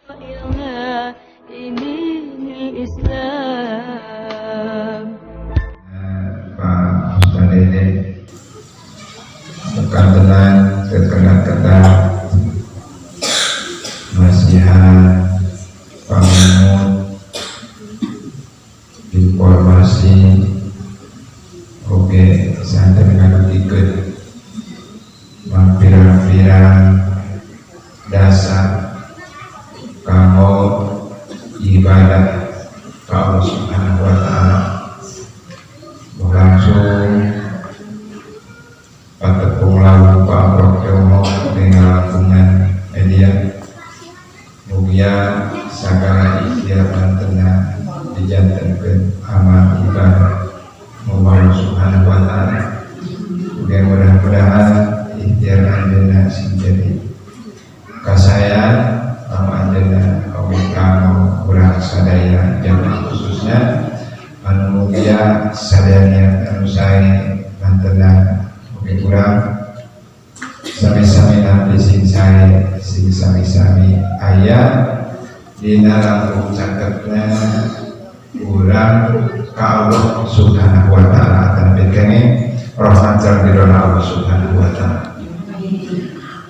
إلى دين الإسلام. Pak Ustaz Dede kantenan kekenat-ketat masihan pamimut informasi, oke, santen ngadugikeun pirang-pirang dasar kanggo ibadah ka Allah Subhanahu wa Ta'ala. Langsung patepung lagu Pak Rokyomo dengan langkungan media, mugia sagala ikhtiar mantena dijantenkeun amal ibadah Allah Subhanahu wa Ta'ala. Mugia mudah-mudahan ikhtiar anjeunna sing jadi kasayan kanggo anjeunna oge kanggo urang sadaya, jamaah khususnya, anu mugia sadaya niat anu sae mantena oge urang sami-sami nanti sing sae, sing sami-sami aya dina langkung cakepna urang ka Allah Subhanahu wa Ta'ala, dan kene rahmat sareng ridhona Allah Subhanahu wa Ta'ala.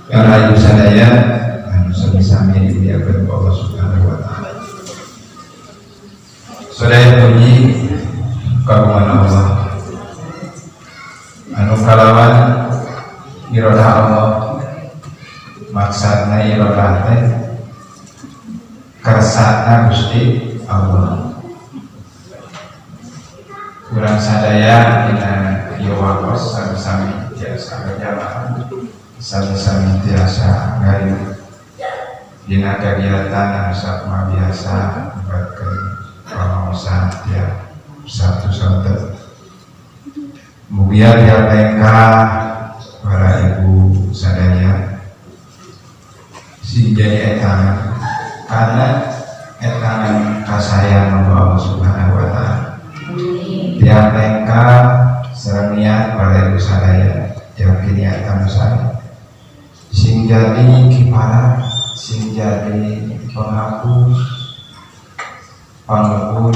Para ibu sadaya anu sami-sami dimuliakeun ku Allah Subhanahu wa Ta'ala. Sadaya puji kagungan Allah anu kalawan irodah Allah, maksudna irodah teh kersana Gusti Allah. Urang sadaya dina ieu wakos sami-sami tiasa berjamaah, sami-sami tiasa ngariung dina kegiatan anu sakumaha biasa nyebabkeun pangaosan tiap Sabtu sonten. Mugia tiap lengkah para ibu sadaya sing jadi etangan karena etangan kasayang Allah Subhanahu wa Ta'ala. Tiap lengkah sareng niat para ibu sadaya, yakin niatan saya sing jadi kiparat, sing jadi penghapus, pengukur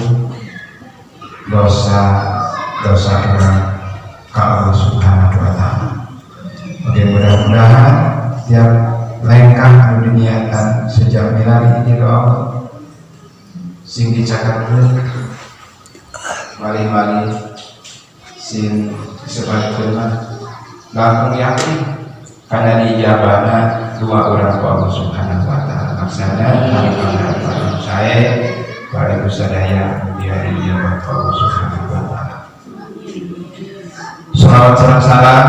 dosa dosa urang ka Allah Subhanahu wa Ta'ala. Oke, mudah-mudahan tiap lengkah anu diniatan sejak milari ini doa sing dicakapkeun, malih-malih sing disebutkeun mah langkung yakin karena diijabahna dua urang ku Allah Subhanahu wa Ta'ala. Maksudna harapan saya para ibu sadaya mugia diijabah ku Allah Subhanahu wa Ta'ala. Salawat sareng salam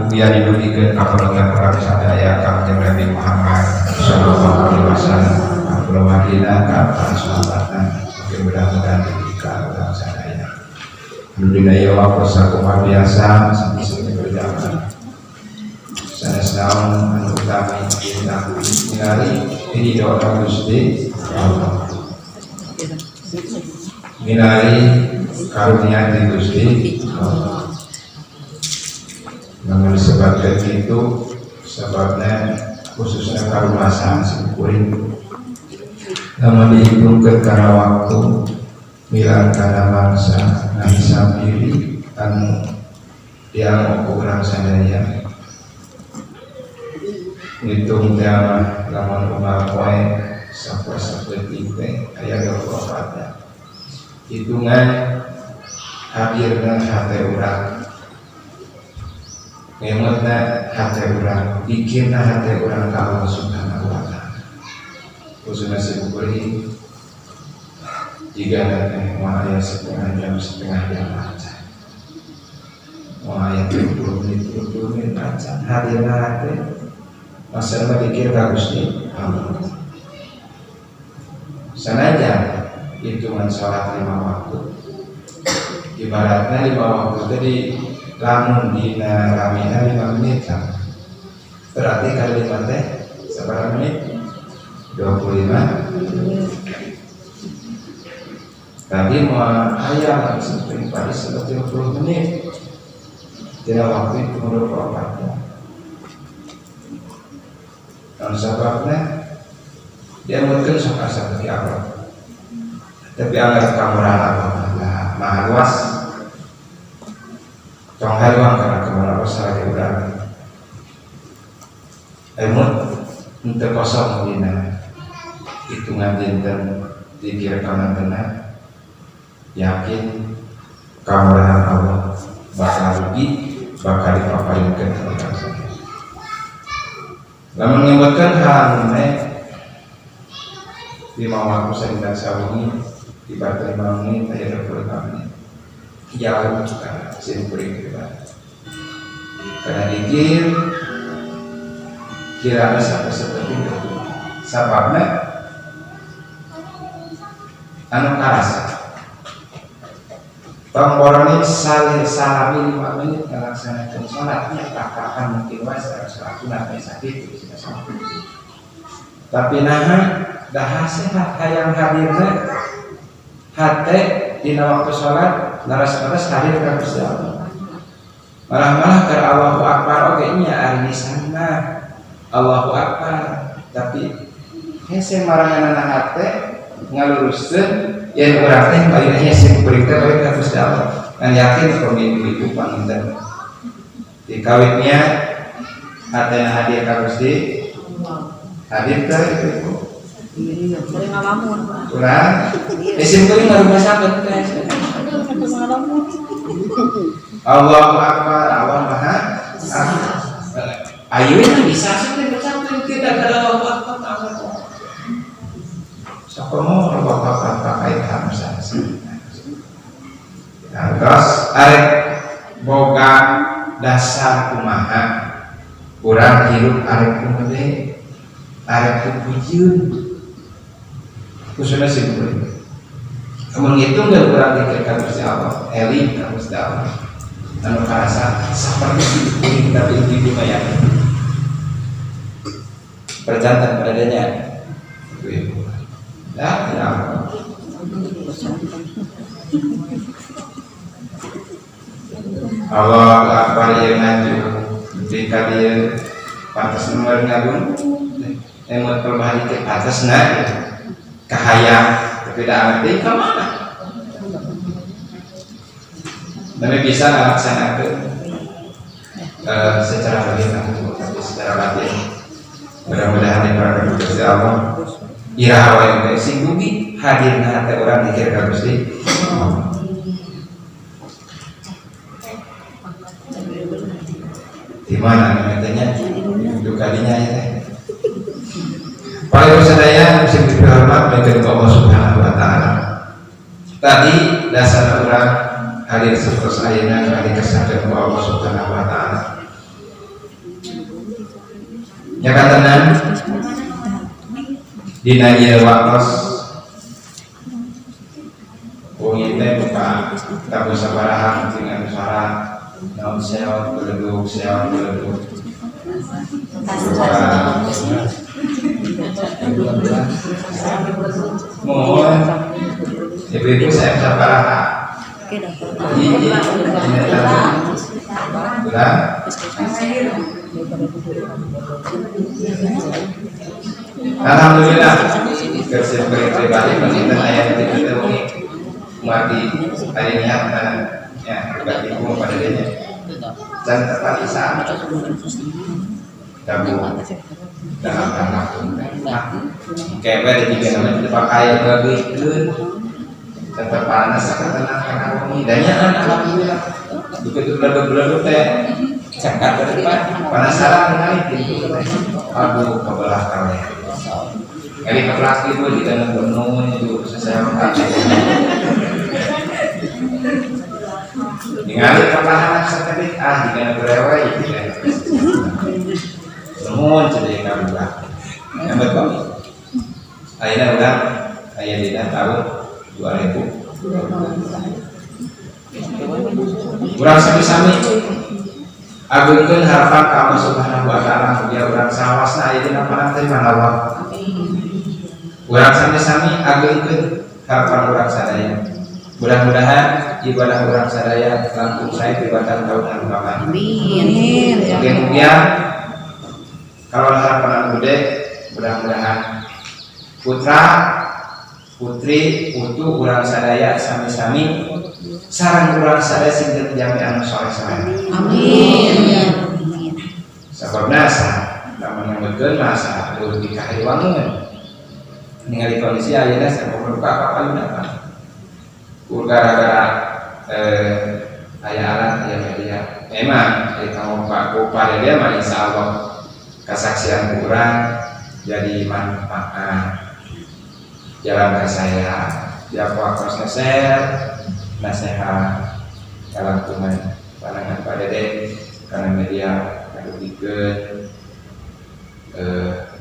mugia didugikeun ka panutan urang sadaya, Kangjeng Nabi Muhammad sallallahu alaihi wasallam, ka keluargina, ka para sahabatna. Oke, mudah-mudahan diberikan urang sadaya. Anu dina ieu waktu sakumaha biasa sami-sami berjamaah, sanes naon anu utami dina milari ridho ka Gusti Allah, milari karunia di Gusti Allah. Namun disebabkan itu sebabnya khususnya karumasan simkuring, namun dihitungkan karena waktu milang karena mangsa ngahisab diri anu yang urang sadaya ngitung teh mah lamun unggal poe sapoe sapetik teh aya 24 jam. Hitungan hadirna hate urang, ngemutna hate urang, pikirna hate urang ka Allah Subhanahu wa Ta'ala, khususnya simkuring jika teh moal aya setengah jam, setengah jam aja, moal aya 30 menit, 30 menit aja hadirna hate masa mikir ka Gusti Allah. Sanajan hitungan sholat lima waktu, ibaratnya lima waktu tadi lamun dina ramina 5 menit lah, berarti kali lima teh seberapa menit? 25. Tadi mau ayam sampai pada 30 menit tidak waktu itu 24 jam. Dan sebabnya Dia mungkin sok asa bagi Allah. Tapi anggar kamurahan Allah maha luas. Tong hayang karena kamurahan Allah salagi urang. Emut henteu kosong dina hitungan dinten dikir kamantenan, yakin kamurahan Allah bakal rugi, bakal dipapayunkeun ka urang sadaya. Lamun ngemutkeun hal anu lima waktu sadina sawengi ibadah 5 menit aya 25 menit jauh karena sim kuring pribadi karena dikir kirana sampai seperti itu sababna anu karasa tong boroni salami 5 menit ngalaksanakeun salat nya takakan mungkin wae salat sunat teh sakitu tapi naha dah sehat hayang hadirna hate dina waktu salat laras-laras hadir ka Gusti Allah. Malah-malah keur Allahu Akbar oge nya ari lisan mah Allahu Akbar tapi hese maranganana hate ngaluruskeun yen urang teh bari nya sing kuring teh bari ka Gusti Allah. Ngan yakin pemilu ibu panginten. Di kawitnya hatena hadir ka Gusti hadir teh ibu. Kurang, isim kuring ngarumasakeun teh. Allahu Akbar, Allah Maha. Ayeuna bisa sampai bersatu kita kada Allahu Akbar, Allah. Sakomo bapak pakai hamsa. Nah, terus arek boga dasar kumaha urang hirup arek kumaha arek pujieun khususnya sih kuring. Kamu ngitung gak kurang dikir ka Gusti Allah, eling ka Gusti Allah. Anu karasa seperti kuring tapi ibu mah yakin. Perjantan padanya ibu. Dah, ya Allah. Allah Akbar ieu ngaju di ka dieu pantes nomor ngagung emot perubahan dikit pantasna kahayang tapi dah ngerti ka mana tapi bisa ngalaksanakeun secara batin tapi secara batin mudah-mudahan diperhatikan Gusti Allah iraha wae teh sing dugi hadirna hate urang dikir ka Gusti. Di mana namanya dukadinya ya teh. Para ibu sadaya sing dihormat mungkin Allah Subhanahu wa taala. Tadi dasar urang hadir seterus ayeuna ka dikersanakeun ku Allah Subhanahu wa taala. Nya katanan dina ieu waktos wengi teh buka tabu sabaraha dengan sara naon seot beledug seot beledug. Mohon ibu-ibu saya sabaraha. Hiji Alhamdulillah kerja pribadi panginten aya di dieu wengi mati aya niatna ya pribadi ku pada dinya can tepat isa tabu dalam kayak ada tiga nama dipakai bagikeun tetap panas akan tenang karena wengi dan nya alhamdulillah begitu beledug-beledug teh cakap ke depan penasaran mengenai pintu aduh kebelah kali kali kebelah itu di dalam gunung itu saya makan ningali kebelahan sakedik ah jika berewe gitu nuhun jadi kabelah yang betul ayeuna urang aya dina tahun 2000 urang sami-sami agungkeun harapan ka Allah Subhanahu wa taala mugia urang sawasna aya dina pananteriman Allah. Urang sami-sami agungkeun harapan urang sadaya. Mudah-mudahan ibadah urang sadaya langkung sae tibatan taun anu kamari. Amin. Mugia-mugia kalau harapan anu gede mudah-mudahan Putra putri putu urang sadaya sami-sami sareng urang sadaya sing jadi jami anu soleh-soleh. Amin. Sababna lamun nyebutkeun mah saha di kahariwangun. Ningali kondisi ayeuna sakumaha ka kapayuna ku gara-gara aya alat aya media. Memang ari kamu Pak ku dia mah insyaallah kasaksian urang jadi manfaat jalan ke saya dia waktu share nasihat kalangkungan pandangan Pak Dede karena media ngadugikeun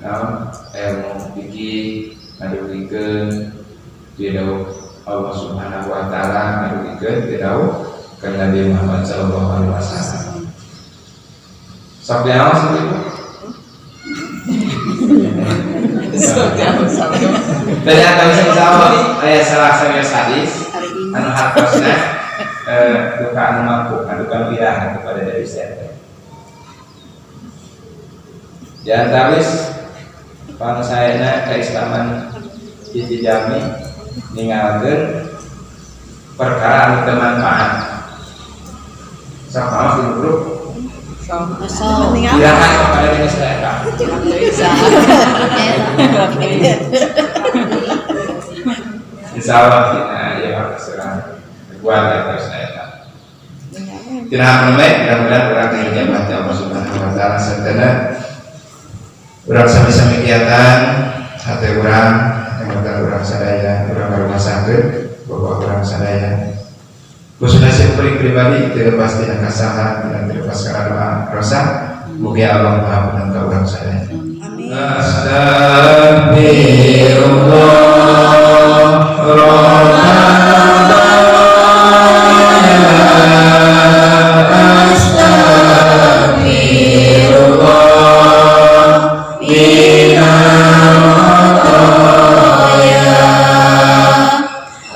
naon ilmu fikih, ngadugikeun ridho Allah Subhanahu wa taala, ngadugikeun ridho ke Nabi Muhammad sallallahu alaihi wasallam. Sok diawas ibu. Ternyata bisa insya aya salah satu hadis anu hartosna duka anu mampu adukan iraha kepada dari saya. Di antawis pangsayana keislaman hiji jami ninggalkeun perkara anu teu manfaat. Sok maos di grup. Iraha kepada diri saya. Insya Allah kita ya surah buat ya terus saya. Tidak menemui mudah-mudahan orang dinikmati Allah Subhanahu Wa Taala serta urang sami-sami kegiatan hati urang yang urang sadaya urang rumah sakit bapak urang sadaya khususnya saya pribadi tidak lepas tina kesalahan tidak terlepas karena doa rosa mugi Allah Maha Penangka urang sadaya. Amin. Astagfirullah Astagfirullah minal khotoya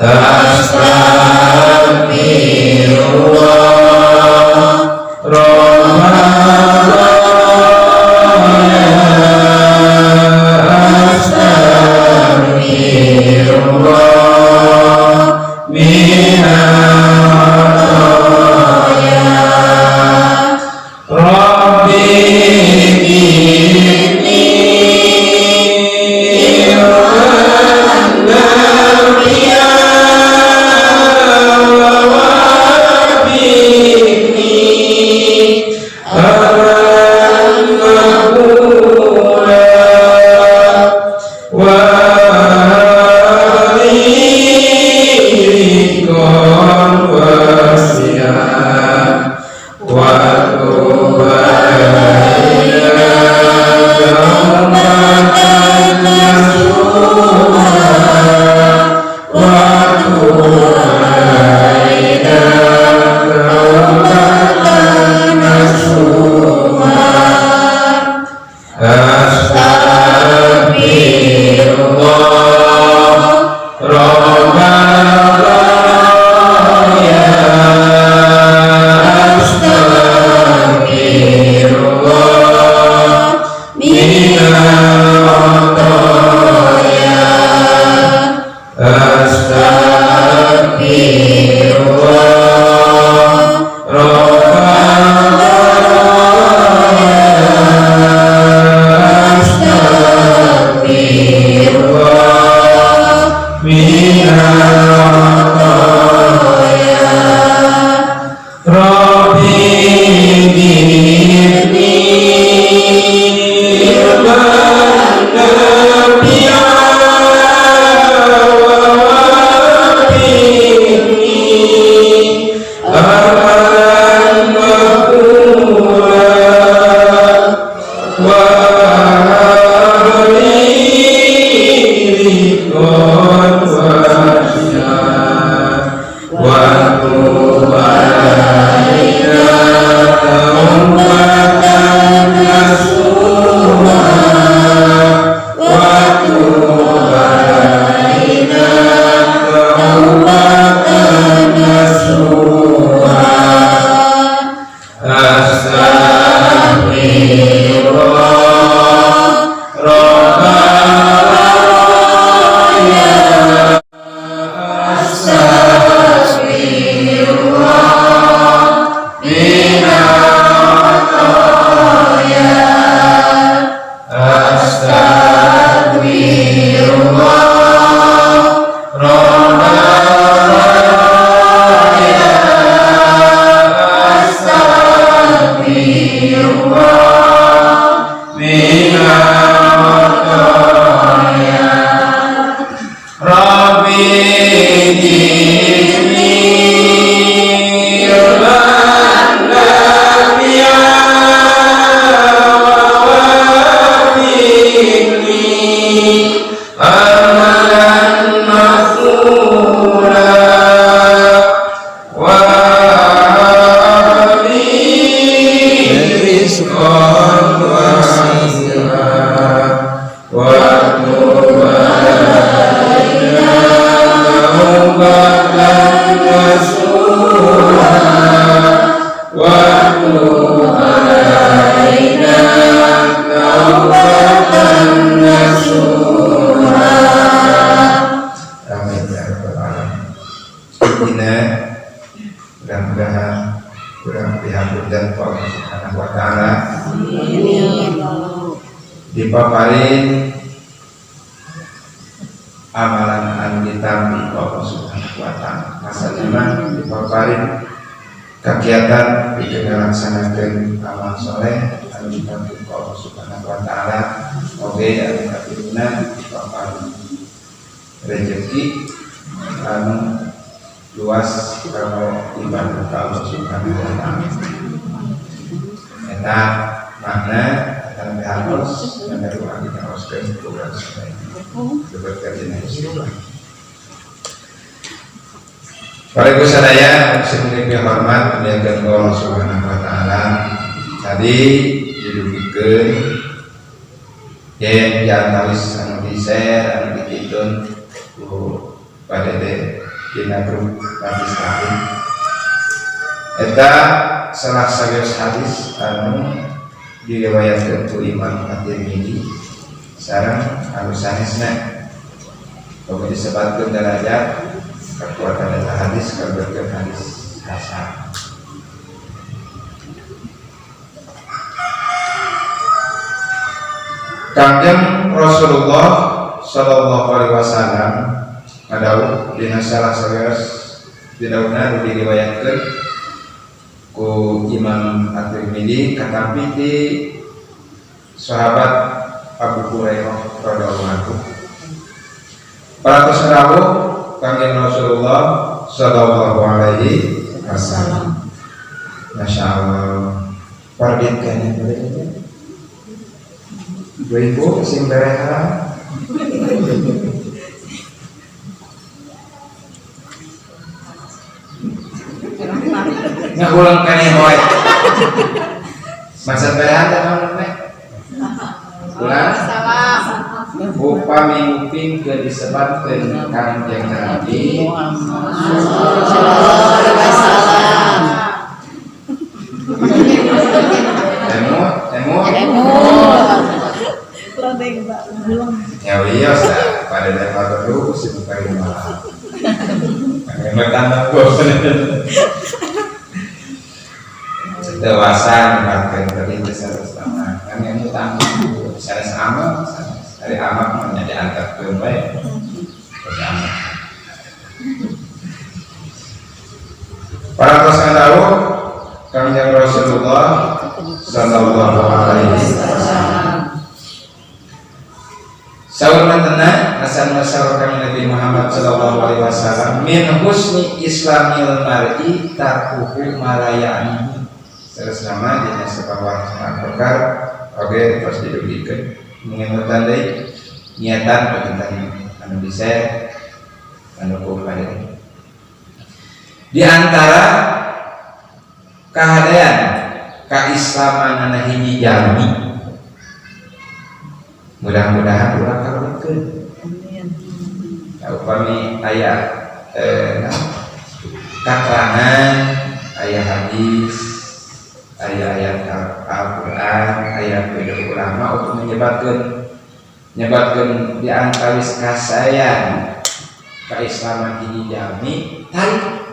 Astagfirullah Rabbana. amalan mafula wa habli rizqan wasi'a wa tub alaina taubatan nasuha wa tub alaina taubatan nasuha. Amin ya rabbal alamin. Intina mudah-mudahan kurang dihapunten ku Allah Subhanahu wa taala. Dipaparin amalan anu ditampi ku Allah Subhanahu wa taala. Masalahna mah dipaparin kegiatan pikeun ngalaksanakeun amal soleh anu ditampi ku Allah Subhanahu wa taala. Oge anu katiluna dipaparin rezeki anu luas kanggo ibadah ka Allah Subhanahu wa taala. Eta makna eta harus dan dari urang ditaoskeun ku urang sadaya. Sebetulna dina istilah. Para ibu sadaya sing dihormat muliakeun ku Allah Subhanahu wa taala. Tadi didugikeun yen diantawis anu di-share anu dikitun ku Pak Dede dina grup Majelis Taklim. Eta salah sawios hadis anu diriwayatkeun ku Imam At-Tirmidzi sareng anu sanesna. Upami disebatkeun derajat kekuatan eta hadis kalebetkeun hadis hasan. Kangjeng Rasulullah sallallahu alaihi wasallam ngadawuh dina salah sawios didawuhna nu diriwayatkeun ku Imam At-Tirmidzi katampi ti sahabat Abu Hurairah radhiyallahu anhu. Para rawuh Kangjeng Rasulullah sallallahu alaihi wasallam. Masya Allah. Parbit kene bade. Ibu sing bereha. Ngahulang kene wae. Maksud bereha teh naon teh? Ulang. Upami ngupingkeun disebatkeun Kangjeng Nabi sallallahu alaihi wasallam. Emut, emut. Ya wios lah, pada level terus itu kali malah. Hemat gua. Dewasa nyebatkeun tadi besar sama. Kan yang utama sanes amal, dari amal mah nya diantarkeun bae. Terus amal. Para tahu Kangjeng Rasulullah sallallahu alaihi wasallam. Saur mantena asan masaur kami Nabi Muhammad sallallahu alaihi wasallam min husni islamil mar'i tarkuhu ma la ya'nihi. Terus nama dina sababaraha perkara oge terus didugikeun mengemutan deui niatan tentang anu bisa anu kumaha. Di antara kahadean kaislamanana hiji jalmi mudah-mudahan urang kalebetkeun. Amin. Ya, upami aya katerangan, aya hadis, aya ayat Al-Qur'an, aya pidato ulama untuk menyebabkan di antawis kasayan keislaman hiji jalmi tarik.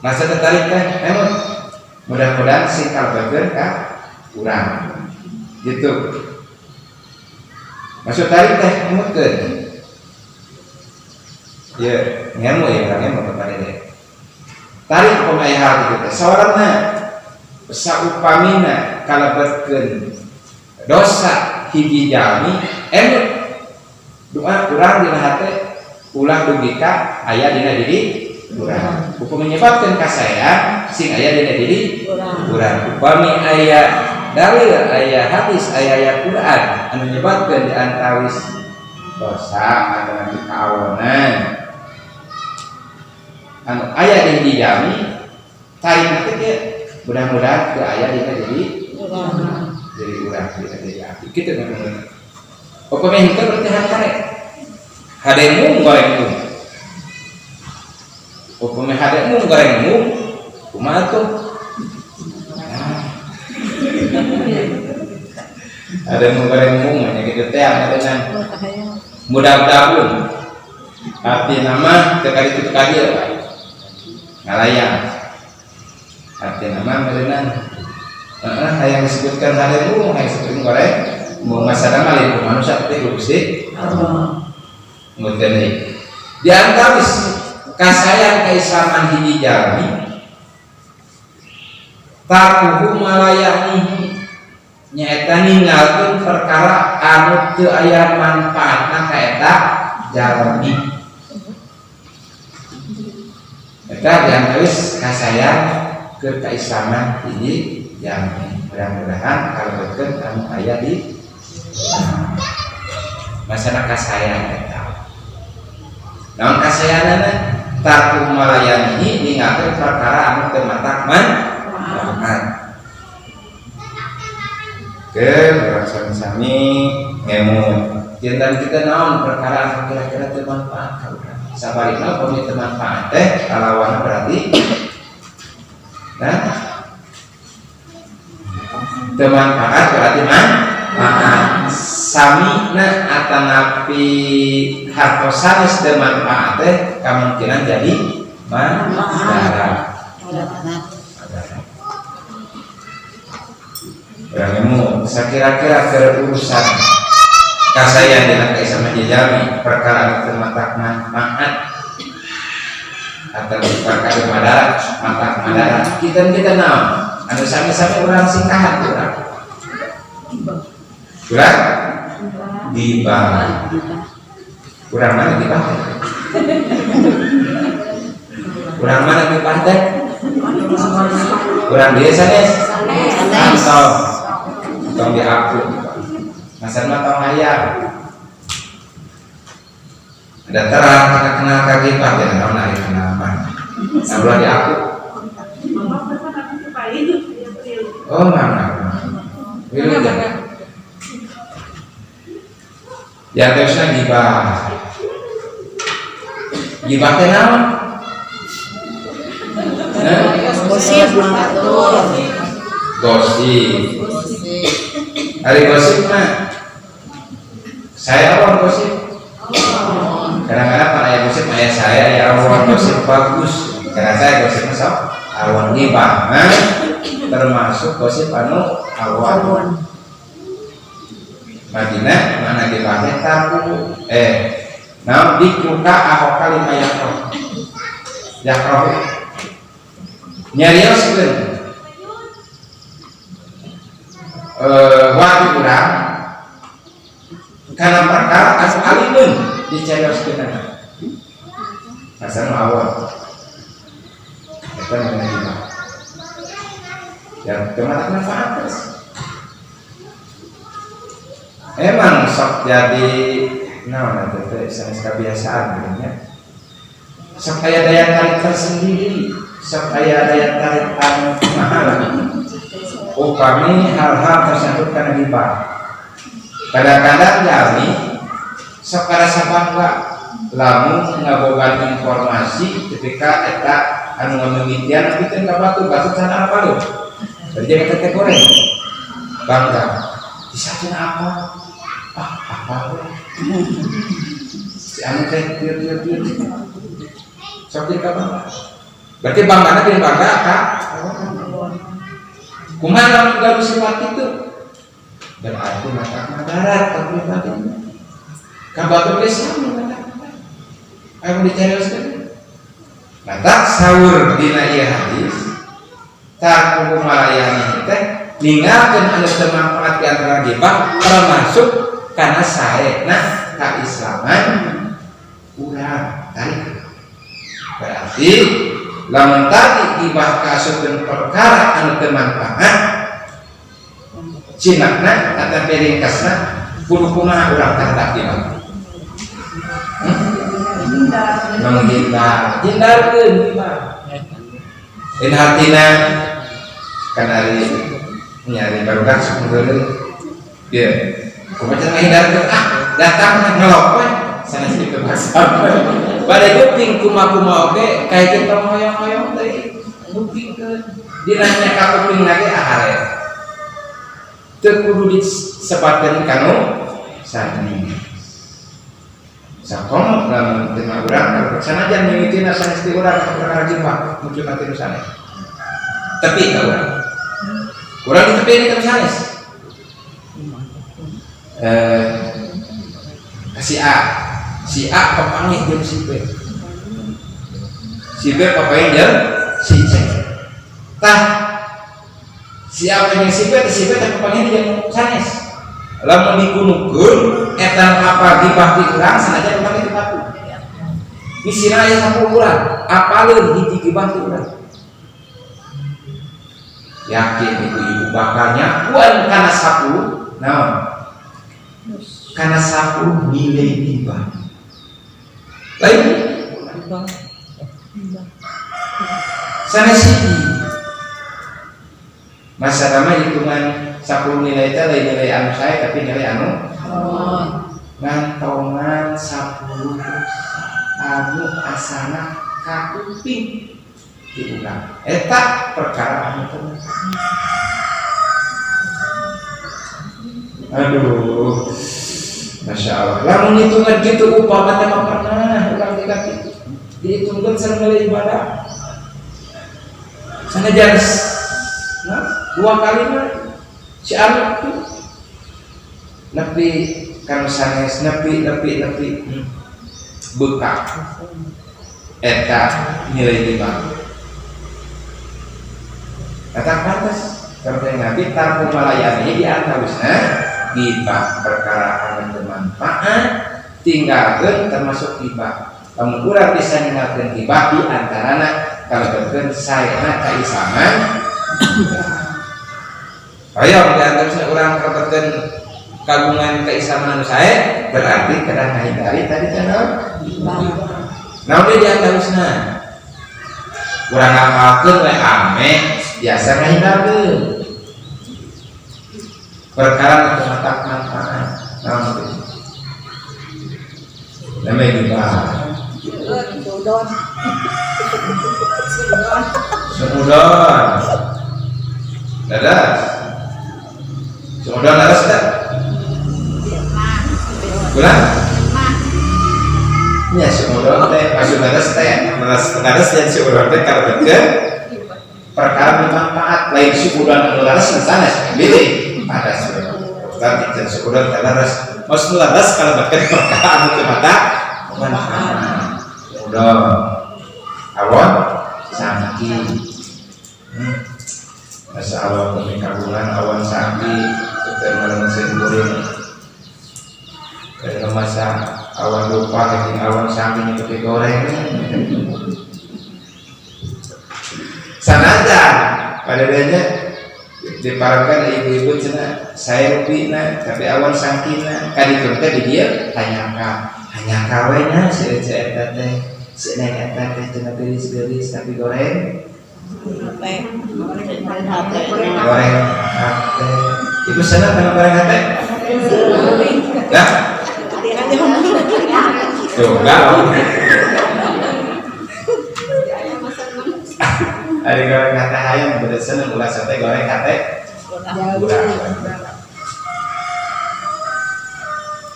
Masa tertarik kan? Emang mudah-mudahan sing kalebetkeun ka urang. Gitu. Maksud tarik teh emutkeun. Ya, ngemu ya urang ngemu kepada dia. Tarik upami aya hal kitu teh. Sawarna saupamina kalebetkeun dosa hiji jalmi emut doa urang dina hate ulah dugi ka aya dina diri urang. Upami nyebabkeun kasaean sing aya dina diri urang. Upami aya Dalil, aya hadis, aya ayat Quran anu nyebatkeun di antawis dosa atau nanti kaawonan anu aya di hiji jalmi, tarik nanti ke mudah-mudahan ke aya dina jadi urang, dina jadi abdi kitu kan. Pokoknya henteu berarti hade hade mung goreng mung. Upami hade mung goreng mung, kumaha tuh? Nah. Hade mung goreng mung nya kitu teh dengan mudah-mudahan arti nama teu kali itu ka dieu ngalayang arti nama meureunan heeh hayang disebutkan hade mung, hayang disebutkan goreng mung, masalah mah lain manusia tapi Gusti Allah. Kemudian di antawis kasayang keislaman hiji jalmi tarkuhu ma la ya'nihi, nyaeta ninggalkeun perkara anu teu aya manfaatna ka eta jalmi. Eta di antawis kasayang ke keislaman hiji jalmi, mudah-mudahan kalebetkeun anu aya di masalah kasayang eta. Naon kasayanana? Tarku ma la ya'nihi, ninggalkeun perkara anu teu matak manfaat. Ke urang sami-sami ngemut jantan kita naon perkara anu kira-kira teu manfaat ka urang. Sabalikna, upami teu manfaat teh kalawana berarti, nah, teu manfaat berarti manfaat samina atanapi hartos sanes teu manfaat teh kemungkinan jadi manfaat. Urang ngemut sakira-kira ke urusan kasaya dina kaislaman jalmi perkara anu teu matak manfaat atau perkara madarat, matak madarat kita kita naon anu sami-sami urang singkahan, urang urang gibah. Urang mana gibah teh? Urang mana gibah teh? Urang biasa sanes? Atau tong diaku masa mah tong hayang ada terang kita kenal ka gibah ya, naon ari kenal mah, nah, ulah diaku. Oh, mana wilujeng ya. Terusnya gibah, gibah teh naon? Hah? Gosip. Gosip. Gosip. Hari gosip mah saya awam gosip. Kadang-kadang pada ayah gosip ayah saya ya awam gosip bagus karena saya gosipnya sok awam. Gibah mah termasuk gosip anu awam. Madinah mana gibah teh taku nah dikruka akhaka lima yakroh yakroh nyarioskeun waktu urang karena perkara anu alimeun dicarioskeun masa nu awal eta mengenai gibah ya kemana manfaat terus emang sok jadi nah nanti teh sanes kebiasaan gitu nya, sok aya daya tarik tersendiri, sok aya daya tarik anu kumaha lah upami hal-hal tersebut karena gibah. Kadang-kadang jalmi sok karasa bangga lamun ngabogaan informasi ketika eta anu ngamimitian pikeun ka batur, batur can apa lho berarti eta teh goreng bangga bisa cenah apa ah apa we si anu teh tieu tieu tieu, sok jadi ka bangga. Berarti banggana bin bangga ka kumaha lamun gaduh sifat itu berarti mata madarat ka pribadi ka batur ge sami mata ayo dicarioskeun. Mata saur dina ieu hadis tarku ma la ya'nihi teh ninggalkeun anu teu manfaat di antara gibah termasuk karena saena kaislaman urang tarik. Berarti lamun tadi gibah kasupkeun perkara anu teu manfaat Cinakna atau ringkasna kudu kumaha urang terhadap gibah? Menghindar, hindarkeun gibah. In hartina kan ari nyari barudak sok ngeuleuh. Ieu kumaha cara menghindarkeun? Ah, datang ngelok we sanes dipaksa. Bade kuping kumaha-kumaha oge kayak tong hoyong-hoyong teh ngupingkeun. Dinanya ka kuping lagi ah hare. Teu kudu disebatkeun kanu sanes. Sakomo lamun teu mah urang sanajan mimitina sanes ti urang perkara gibah muncul ti nu sanes. Tepi ka urang. Urang di tepi ini sanes. Si A, si A papanggih jeung si B. Si B papanggih jeung si C. Tah si A jeung si B teh si B teh papanggih jeung sanes. Lamun dikunukeun eta apa gibah ti urang sanajan papanggih ti batu. Bisina aya 10 urang, apaleun hiji gibah ti urang. Yakin ibu-ibu bakal nyakuan kana 10 naon? Kana 10 nilai gibah. Lain sanes hiji. Masa nama hitungan 10 nilai teh lain nilai anu sae tapi nilai anu ngantongan 10 anu asana kakuping di urang. Eta perkara anu teu. Aduh, Masya Allah. Lamun hitungan gitu upama teh mah pernah urang jiga kitu. Dihitungkeun sareng nilai ibadah. Sanajan nah, dua kali mah si anu tuh nepi kanu sanes nepi nepi nepi bekak eta nilai gibah. Eta pantes karena Nabi tarku malayani di antawisna gibah perkara anu teu manfaat tinggalkeun termasuk gibah. Lamun urang bisa ninggalkeun gibah di antarana kalebetkeun saena kaislaman. Ayo di antawisna urang kalebetkeun kagungan keislaman anu sae berarti kedah ngahindari tadi teh naon? Naon deui di antawisna? Urang ngamalkeun we ame biasa ngahindarkeun perkara nu matak manfaat. Naon teh? Namanya gibah. Sudon. Sudon. Sudon. Dadas. Sudon dadas tak? Kurang? Ya sudon teh maksud dadas teh dadas dadas yang sudon teh kalebetkeun perkara bermanfaat lain sudon anu dadas sanes bilih pada sudon. Tapi can sudon teh dadas maksud dadas kalebetkeun perkara anu teu matak manfaat. Sudon awon sangki. Masa awon kami kagungan awon sangki keur malam kuring. Karena masa awan lupa keting awan sangki nyebut goreng. Sanajan pada danya diparangkan ibu-ibu cenah saya rupina tapi awan sangkina kaditu teh di dieu hanyaka hanyaka we nya si ece eta teh si neng eta teh cenah geulis-geulis tapi goreng goreng hate. Ibu senang kana goreng hate? Nah, tuh enggak. Ada goreng hate hayam beda seneng ulah sate goreng hate.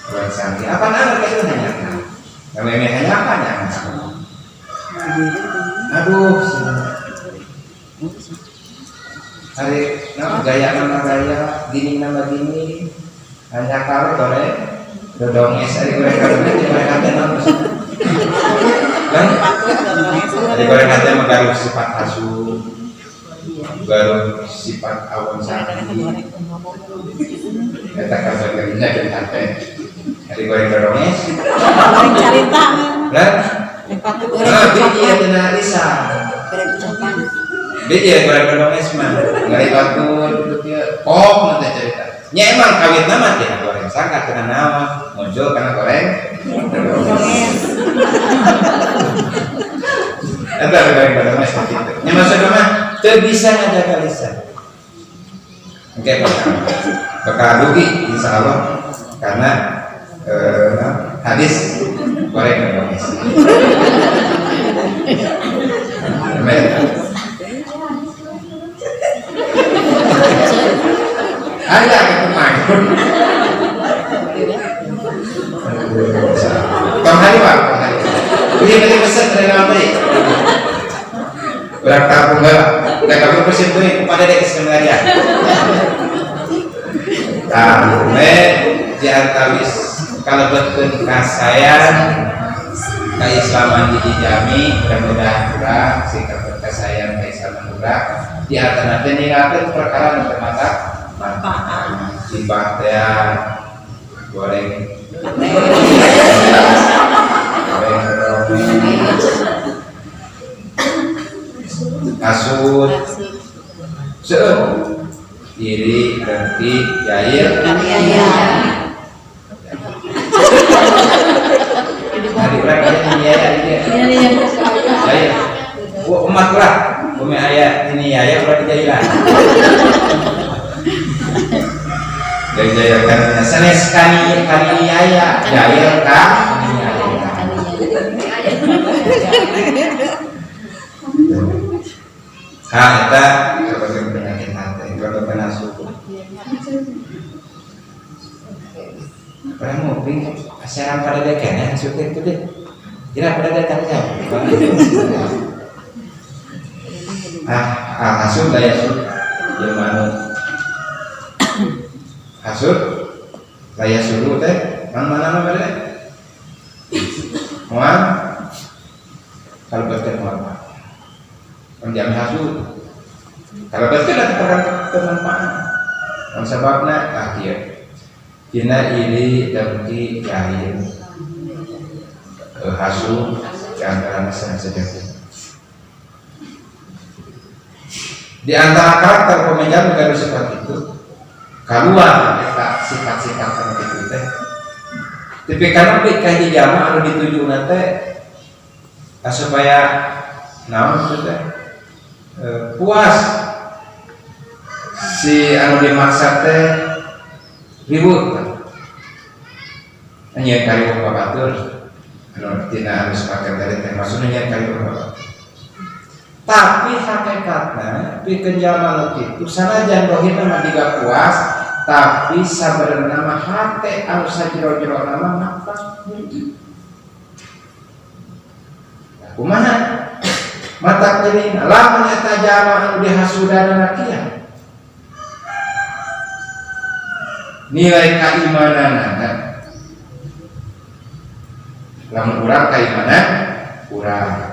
Goreng sangki apa nama itu hanya namanya hanya apa nya? Aduh, hari nama gaya nama gaya gini nama gini hanya kawe goreng dodong es hari goreng hate goreng hate nama kan hari goreng hate mah garuh sifat hasud garuh sifat awan sangki eta kabar garinya jeung hate hari goreng dodong es Goreng carita. Lah, nah, biji cenah Lisa. Biji goreng dodong es mah ngari batur gitu kieu pok nanti cerita. Nya emang kawit nama tina goreng sangka tina naon muncul kana goreng. Eta goreng pada mah seperti itu. Nya maksudna mah teu bisa ngajaga lisan. Oke, bakal rugi insya Allah karena hadis goreng goreng. Ada keteman. Tong hari pak, tong hari. Ini tadi pesan dari nama tadi. Urang kampung heula. Da kampung pesan deui kepada dek sebenarnya. Tah, me di antawis kalebetkeun kasayan kaislaman hiji jami mudah-mudahan urang sikap kasayan kaislaman urang di antara teh ninggalkeun perkara nu teu matak manfaat. Cibah teh goreng goreng kasut seueur iri dengki jail hari urang aya ini aya ieu jail wah umat urang bumi aya ini aya urang dijailan jail kan sanes kani kani aya jail ka ha eta sebagai penyakit hati kalau kena suku pernah ngopi asaran pada dekennya suku itu deh kira pada datang saja ah hasud daya sud jelema anu hasud daya sudu teh mana mana bade moal kalau bertemu moal menjamin hasud kalau betul ada perkara bermanfaat yang sebabna akhir dina iri dengki jahil hasud di antara masyarakat di antara karakter pemegang gaduh sifat itu keluar eta sifat-sifat anu kitu teh tipikal nepi ka hiji jalma anu ditujuna teh supaya naon kitu teh puas si anu dimaksa teh ribut nyieun kariweuh ka batur anu tina anu sepaket tadi teh maksudna nyieun kariweuh ka batur tapi hakikatna pikeun jalma nu kitu sanajan dohirna mah jiga puas tapi sabenerna mah hate anu sajero-jerona mah maksa kumaha mata keuning lamun eta jalma anu dihasudanana kieu nilai keimananana lamun urang keimanan urang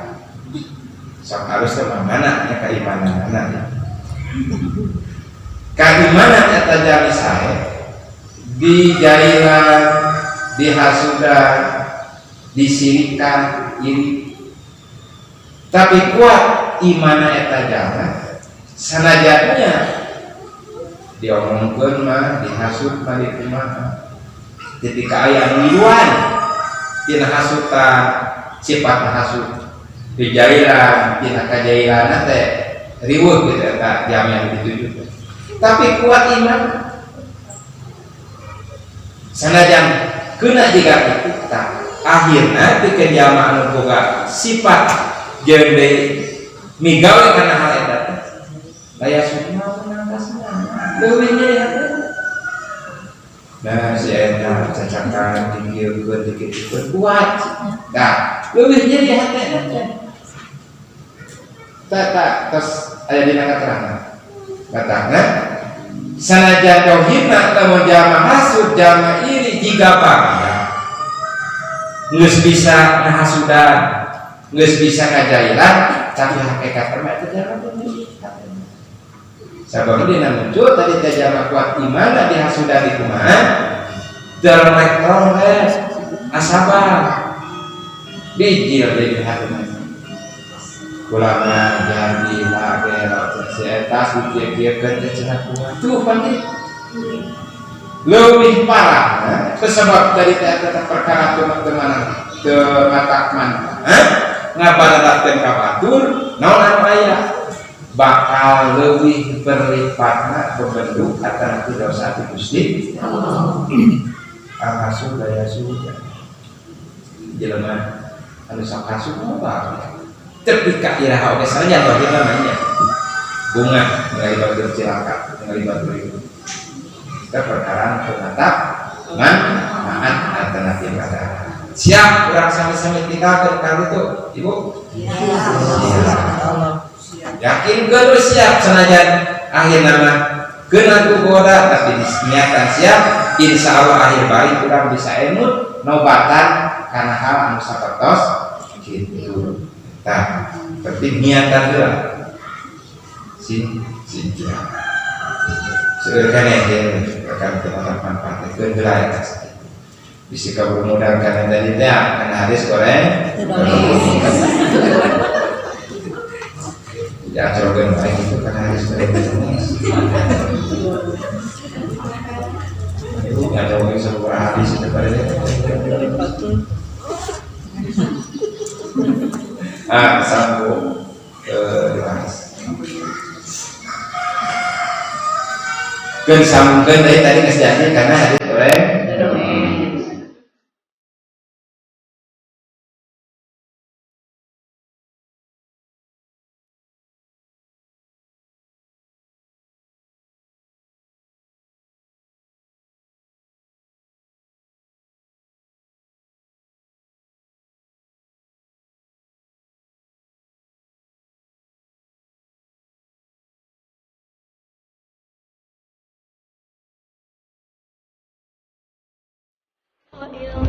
sok harus teh mana nya keimananana keimanan eta jalmi sae dijailan dihasudan disirikan iri tapi kuat imana eta jalma sanajannya diomongkeun mah dihasut mah dikumaha ketika aya anu miluan tina hasutan sifat hasut dijailan tina kajailanna teh riweuh kitu eta jalmi anu dituju tapi kuat iman sanajan keuna jiga kitu tah akhirna pikeun jalma anu boga sifat jeung deui migawe kana hal eta teh daya sukma menangkasna leuwih nyeri hate nah si eta cacakan dikieukeun dikitukeun kuat tah leuwih nyeri hate teh tak tos aya dina katerangan katana sanajan tauhidna lamun jalma hasud jalma iri jiga bangga geus bisa ngahasudan geus bisa ngajailan tapi hakikatna mah eta jalma teh sabab dina muncul tadi teh jalma kuat imana dihasudan di kumaha derek-derek asabar bijil deui hatina ulama jadi lage si eta dikieu-kieukeun teh cenah kuat tuh pan Leuwih parah sebab tadi teh perkara teman-teman teu matak manfaat ngabaratkeun ka batur naon anu aya bakal leuwih berlipatna bebentuk atanapi dosa ti Gusti Allah. Alhasil daya surga jelema anu sok hasud mah tepi ka iraha oge sanajan tauhid namanya bunga ningali batur cilaka ningali batur itu kita perkara penatap manfaat alternatif ada siap kurang sami-sami tinggalkan kali itu ibu siap. Yakin geus siap senajan akhir nama kena ku goda tapi niatan siap insya Allah akhir balik kurang bisa emut nobatan karena hal anu sapertos gitu. Tah penting niatan heula sin sin seueur keneh ye akan tetap manfaat keun heula eta bisi kabur modal kana tadi teh kana hadis goreng ya coba baik itu kana hadis goreng itu nggak ada mungkin sebuah hadis itu pada ah sambung dibahas keun sambungkeun tadi geus jadi karena hadis goreng. Ilmu.